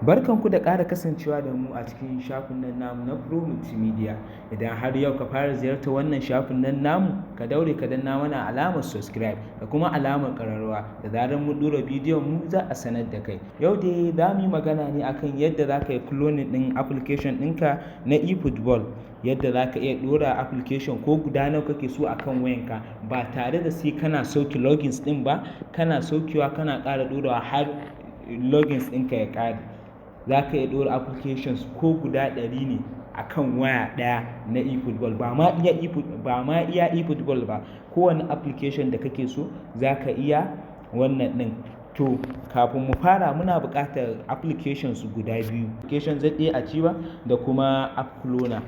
Barkanku da ƙara kasancewa da mu a cikin shafin nan namu na Pro Multimedia. Idan har yau ka fara ziyartar wannan shafin nan namu, ka daure ka danna mana alamar subscribe da kuma alamar ƙararrawa, da zarar mun ɗora bidiyon mu za a sanar da kai. Yau dai za mu yi magana ne akan yadda za ka yi cloning ɗin application ɗinka na eFootball. Yadda za ka iya ɗora application ko guda nawa kake so a kan wayanka ba tare da sai kana sauke logins ɗin ba, kana saukewa kana ƙara ɗorawa har logins ɗinka ya ƙare. Za ka iya ɗora applications ko guda 100 ne a kan waya ɗaya na eFootball. Ba ma iya eFootball ba, kowane application da kake so za ka iya wannan ɗin. To, kafin mu fara, muna buƙatar applications guda biyu: application ZA Archiver da kuma App Cloner.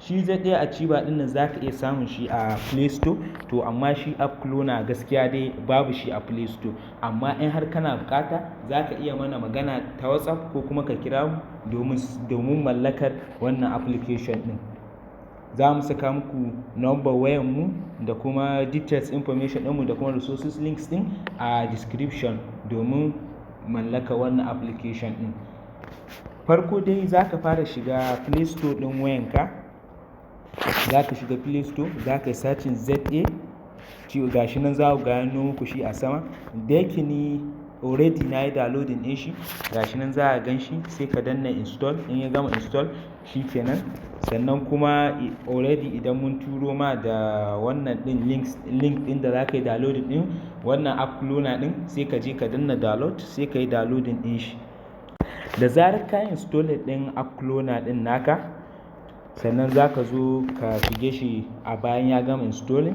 Shi ZA Archiver ɗin nan za ka iya samun shi a Play Store, to amma shi App Cloner gaskiya dai babu shi a Play Store. Amma in har kana buƙata, za ka iya mana magana ta WhatsApp ko kuma ka kira mu domin mallakar wannan application ɗin. Za mu saka muku number wayan mu da kuma details information ɗinmu da kuma resources links ɗin a description domin mallaka wannan application ɗin. Farko dai za ka fara shiga Play Store ɗin wayanka. Za ka shiga Play Store, za ka yi searching ZA, ga shi nan za ku gano muku shi a sama. Da yake ni already na yi downloading ɗin shi, ga shi nan za a gan shi, sai ka danna install. In ya gama install, shi kenan. Sannan kuma already idan mun turo ma da wannan ɗin link ɗin da za ka yi downloading ɗin wannan App Cloner ɗin, sai ka je ka danna download, sai ka yi downloading ɗin shi. Da zarar ka install ɗin App Cloner ɗin naka, sannan za ka zo ka shige shi a bayan ya gama installing,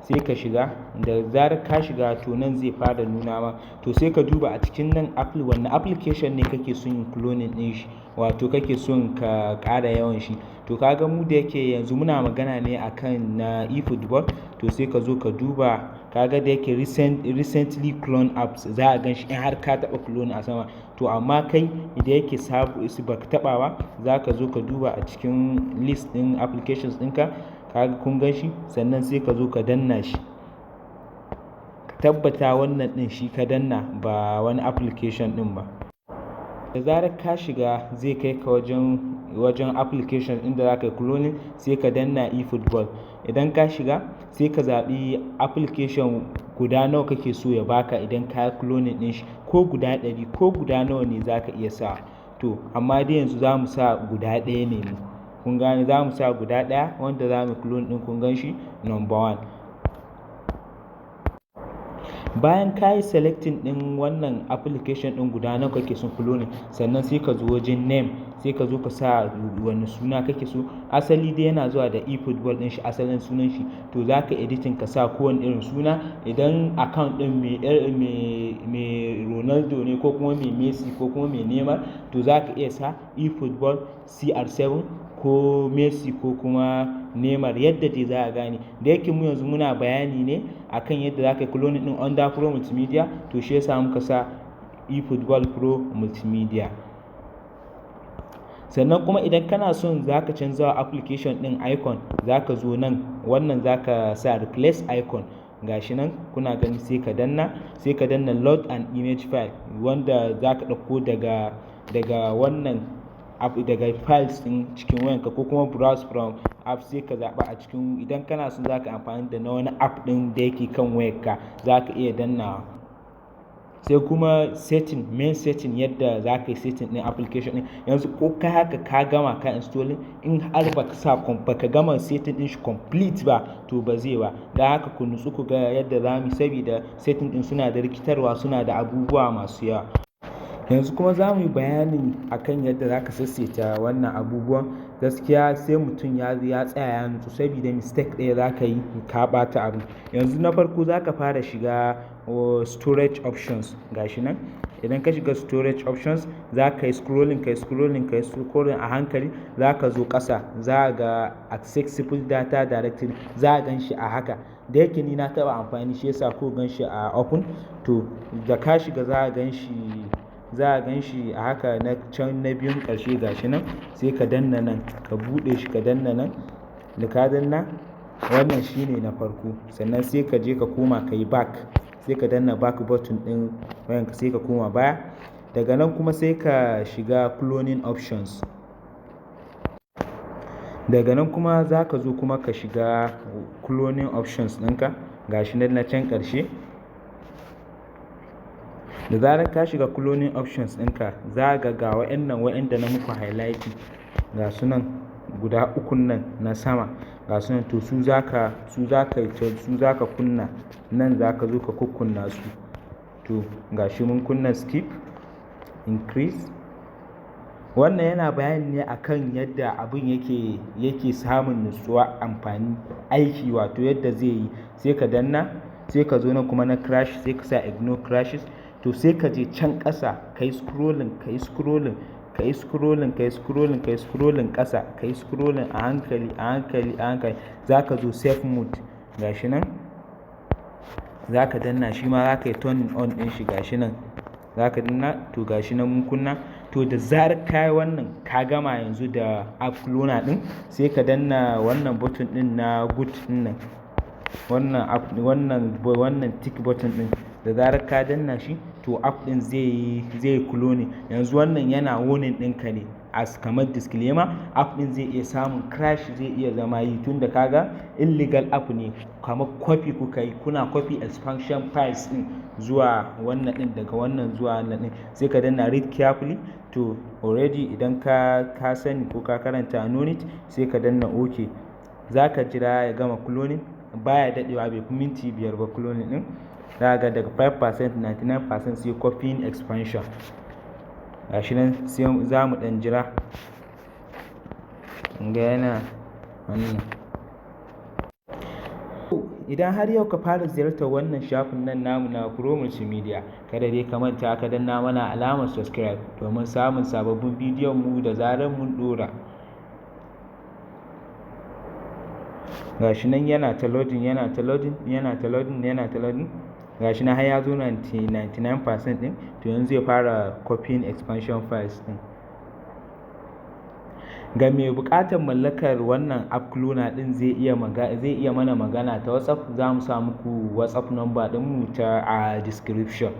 sai ka shiga. Da zarar ka shiga, to nan zai fara nuna ma. To, sai ka duba a cikin nan wanne application ne kake son yin cloning ɗin shi, wato kake son ka ƙara yawan shi. To, ka ga mu da yake yanzu muna magana ne akan na eFootball, to sai ka zo ka duba, ka ga da yake recently clone apps, za a gan shi in har ka taɓa clone a sama. To, amma kai da yake sabo ba ka taɓa ba, za ka zo ka duba a cikin list ɗin applications ɗinka, ka ga kun gan shi, sannan sai ka zo ka danna shi. Ka tabbata wannan ɗin shi ka danna, ba wani application ɗin ba. Da zarar ka shiga, zai kai ka wajen application inda za ka yi cloning, sai ka danna eFootball. Idan ka shiga, sai ka zaɓi application guda nawa kake so ya baka idan ka yi cloning ɗin shi, ko guda 100 ko guda nawa ne za ka iya sa. To, amma dai yanzu za mu sa guda ɗaya ne mu. Kun gane, za mu sa guda ɗaya wanda za mu clone ɗin, kun gan shi, number one. Bayan ka yi selecting ɗin wannan application ɗin guda nawa kake son cloning, sannan sai ka zo wajen name, sai ka zo ka sa wane suna kake so. Asali dai yana zuwa da eFootball ɗin shi, asalin sunan shi. To, za ka editing ka sa kowane irin suna. Idan account ɗin mai Ronaldo ne ko kuma mai Messi ko kuma mai Neymar, to za ka iya sa eFootball CR7 ko Messi ko kuma Neymar, yadda dai za a gane. Da yake mu yanzu muna bayani ne akan yadda za ka yi cloning ɗin under Pro Multimedia, to shi yasa muka sa eFootball Pro Multimedia. Sannan kuma idan kana son za ka canza wa application ɗin icon, za ka zo nan, wannan za ka sa replace icon. Ga shi nan kuna gani, sai ka danna, sai ka danna load an image file, wanda za ka ɗauko daga wannan app, daga files ɗin cikin wayanka, ko kuma browse from app, sai ka zaɓa a cikin. Idan kana son za ka amfani da na wani app ɗin da yake kan wayarka, za ka iya dannawa. Sai kuma setting, main setting, yadda za ka yi setting ɗin application ɗin. Yanzu ko ka haka ka gama ka installing, in har baka sa baka gama setting ɗin shi complete ba, to ba zai ba. Don haka ku nutsu ku ga yadda za mu yi, sabida setting ɗin suna da rikitarwa, suna da abubuwa masu yawa. Yanzu kuma za mu yi bayani akan yadda za ka sassaita wannan abubuwan. Gaskiya sai mutum ya tsaya ya nutsu, sabida mistake ɗaya za ka yi, ka ɓata abu. Yanzu na farko za ka fara shiga storage options, gashi nan. Idan ka shiga storage options, za ka yi scrolling, ka yi scrolling, ka yi scrolling a hankali, za ka zo ƙasa, za ga accessible data directory, za a gan shi a haka. Da yake ni na taɓa amfani, shi yasa ko gan shi a open. To, da ka shiga za a gan shi, za a gan shi a haka, na can na biyun ƙarshe, gashi nan. Sai ka danna nan, ka buɗe shi, ka danna nan. Da ka danna, wannan shine na farko. Sannan sai ka je ka koma ka yi back, sai ka danna back button ɗin wayanka, sai ka koma baya. Daga nan kuma sai ka shiga cloning options. Daga nan kuma za ka zo kuma ka shiga cloning options ɗinka, gashi nan na can ƙarshe. Da zarar ka shiga cloning options ɗinka, za ka ga wa'annan wa'anda na muku highlighting, ga su nan guda ukun nan na sama, ga su nan. To, su za ka kunna nan, za ka zo ka kukkunna su. To, ga shi mun kunna skip increase. Wannan yana bayani ne akan yadda abin yake samun nutsuwa amfani aiki, wato yadda zai yi. Sai ka danna, sai ka zo nan kuma na crash, sai ka sa ignore crashes. To, sai ka je can ƙasa, ka yi scrolling, ka yi scrolling, ka yi scrolling, ka yi scrolling, ka yi scrolling ƙasa, ka yi scrolling a hankali, a hankali, a hankali, za ka zo safe mode. Gashi nan, za ka danna shi ma, za ka yi turning on ɗin shi. Gashi nan, za ka danna. To, gashi nan mun kunna. To, da zarar ka yi wannan, ka gama yanzu da app cloner ɗin, sai ka danna wannan button ɗin na good ɗin nan, wannan app, wannan tick button ɗin. Da zarar ka danna shi, to app ɗin zai yi cloning. Yanzu wannan yana warning ɗinka ne as kamar disclaimer, app ɗin zai iya samun crash, zai iya zama yi, tunda kaga illegal app ne, kamar copy kuka yi, kuna copy expansion files ɗin zuwa wannan ɗin, daga wannan zuwa wannan ɗin. Sai ka danna read carefully. To, already idan ka sani ko ka karanta, no need, sai ka danna OK. Za ka jira ya gama cloning. Baya daɗewa, bai fi minti 5 ba cloning ɗin. Za ga daga 5%, 99%, sai copying expansion. Gashi nan, sai za mu ɗan jira ga yana wannan. Idan har yau ka fara ziyartar wannan shafin nan namu na Pro Multimedia, kada dai ka manta ka danna mana alamar subscribe domin samun sababbin bidiyon mu da zarar mun dora. Gashi nan yana ta loading, yana ta loading, yana ta loading, yana ta loading. Gashi nan har ya zo 99% din. To, yanzu zai fara copying expansion files din. Ga mai buƙatar mallakar wannan app cloner din, zai iya mana magana ta WhatsApp. Za mu sa muku WhatsApp number ɗinmu ta a description.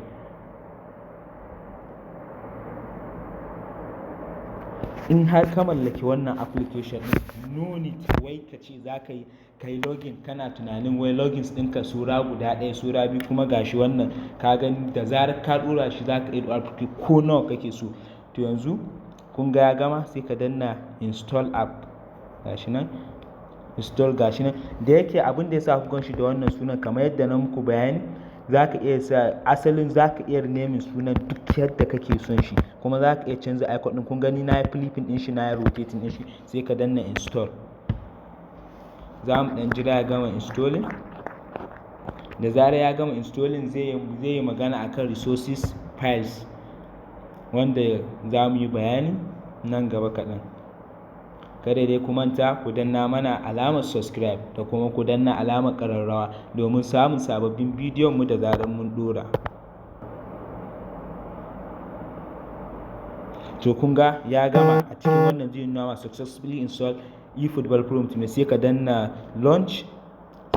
In har ka mallaki wannan application din, no need wai ka ce za ka yi kai login kana tunanin wai logins ɗinka sura guda ɗaya, sura biyu. Kuma gashi wannan ka gani, da zarar ka ɗora shi, za ka iya ɗora ko nawa kake so. To, yanzu kun ga ya gama, sai ka danna install app. Gashi nan, install. Gashi nan. Da yake abin da ya sa ku shi da wannan sunan, kamar yadda na muku bayani, za ka iya sa asalin, za ka iya renaming sunan duk yadda kake son shi, kuma za ka iya canza icon ɗin. Kun gani, na yi flipping ɗin shi, na yi rotating ɗin shi. Sai ka danna install. Za mu ɗan jira ya gama installing. Da zarar ya gama installing, zai yi magana akan resources files, wanda za mu yi bayani nan gaba kaɗan. Kada dai ku manta ku danna mana alamar subscribe da kuma ku danna alamar ƙararrawa domin samun sababbin bidiyon mu da zarar mun ɗora. To, kun ga ya gama. A cikin wannan zai nuna ma successfully install eFootball Pro Ultimate. Sai ka danna launch,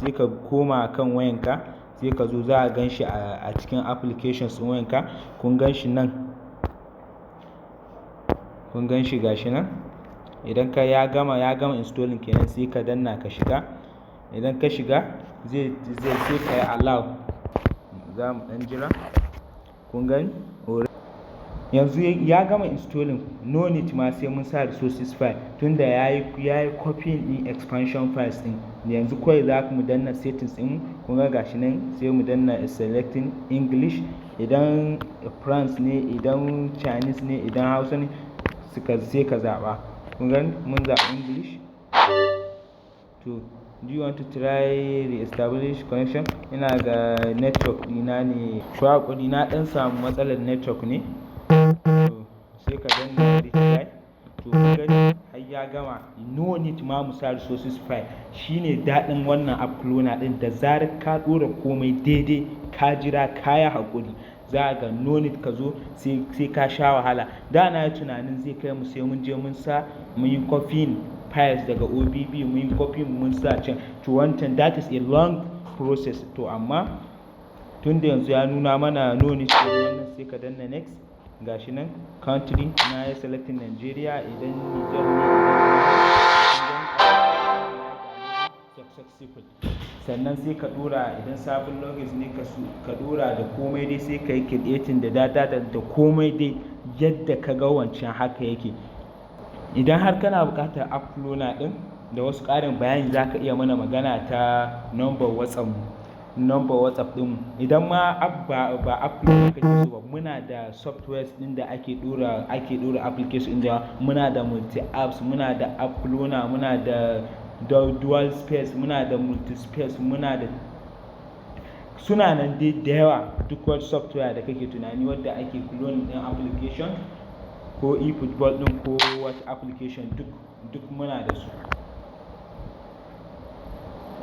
sai ka koma kan wayanka, sai ka zo, za a gan shi a cikin applications ɗin wayanka. Kun gan shi nan, kun gan shi, gashi nan. Idan ka ya gama installing kenan, sai ka danna ka shiga. Idan ka shiga, zai sai ka yi allow. Za mu ɗan jira. Kun gani, yanzu ya gama installing. No need ma sai mun sa resources file, tunda ya yi copying din expansion files din. Yanzu kawai za mu danna settings din. Kun ga gashi nan, sai mu danna selecting English, idan France ne, idan Chinese ne, idan Hausa ne, suka sai ka zaɓa. Kun gani, mun zaɓi English. To, do you want to try re-establish connection? Ina ga network ɗina ne. Ku haƙuri, na ɗan samu matsalar network ne. To, sai ka danna retry. To, kun gani, har ya gama. No need ma mu sa resources file. Shine daɗin wannan app cloner ɗin: da zarar ka ɗora komai daidai, ka jira, ka yi haƙuri, za ga no need ka zo sai ka sha wahala. Da na yi tunanin zai kai mu sai mun je mun sa, mun yi copying files daga OBB, mun yi copying, mun sa can. To, wancan, that is a long process. To, amma tunda yanzu ya nuna mana no need wannan, sai ka danna next. Gashi nan country na yi selecting Nigeria, idan Niger ne, successful. Sannan sai ka dora idan sabon login ne ka dora da komai dai, sai ka yi creating da data da komai dai yadda ka ga wancan, haka yake. Idan har kana buƙatar app cloner ɗin da wasu ƙarin bayani, za ka iya mana magana ta number WhatsApp ɗin. Idan ma app ba app cloner kake so ba, muna da softwares ɗin da ake dora application ɗin. Muna da multi apps, muna da app cloner, muna da dual space, muna da multi space, muna da suna nan dai da yawa. Duk wani software da kake tunani wadda ake clone ɗin application ko eFootball ɗin ko wata application, duk muna da su.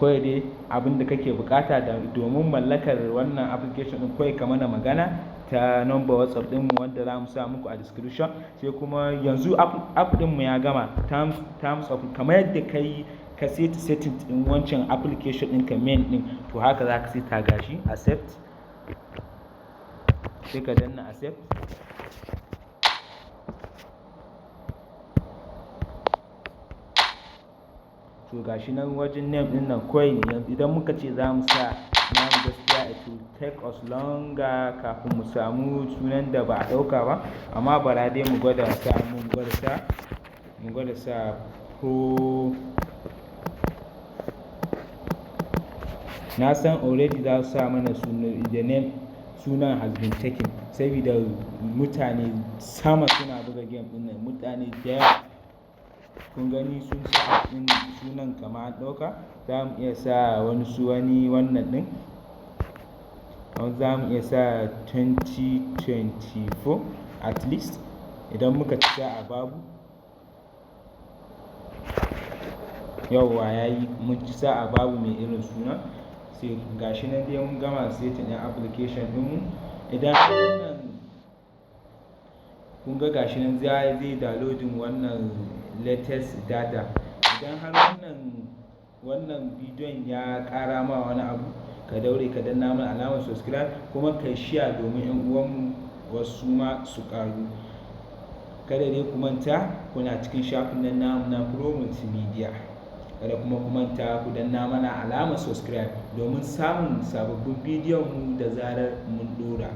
Kawai dai abin da kake bukata da domin mallakar wannan application ɗin, kawai ka mana magana ta number WhatsApp ɗinmu wanda za mu sa muku a description. Sai kuma yanzu app ɗinmu ya gama terms of, kamar yadda ka yi ka set setting ɗin wancan application ɗinka main ɗin, to haka za ka seta. Gashi, accept, sai ka danna accept. To, gashi nan wajen name ɗin nan, kawai idan muka ce za mu sa namu, gaskiya it will take us longer kafin mu samu sunan da ba a ɗauka ba. Amma bara dai mu gwada sa pro. Na san already za su sa mana sunan, the name, sunan has been taken, saboda mutane sama suna buga game ɗin nan, mutane da yawa. Kun gani, sun sa ɗin sunan kama an ɗauka. Za mu iya sa wani su wani wannan ɗin, za mu iya sa 2024 at least, idan muka ci sa'a babu. Yauwa, yayi, mun ci sa'a babu mai irin suna. Sai gashi nan dai mun gama setting ɗin application ɗinmu. Idan wannan kun ga, gashi nan zai downloading wannan latest data. Idan har wannan bidiyon ya ƙara ma wani abu, ka daure ka danna mana alamar subscribe, kuma ka share domin 'yan uwanmu wasu ma su ƙaru. Kada dai ku manta kuna cikin shafin nan namu na Pro Multimedia. Kada kuma ku manta ku danna mana alamar subscribe domin samun sababbin bidiyon mu da zarar mun ɗora.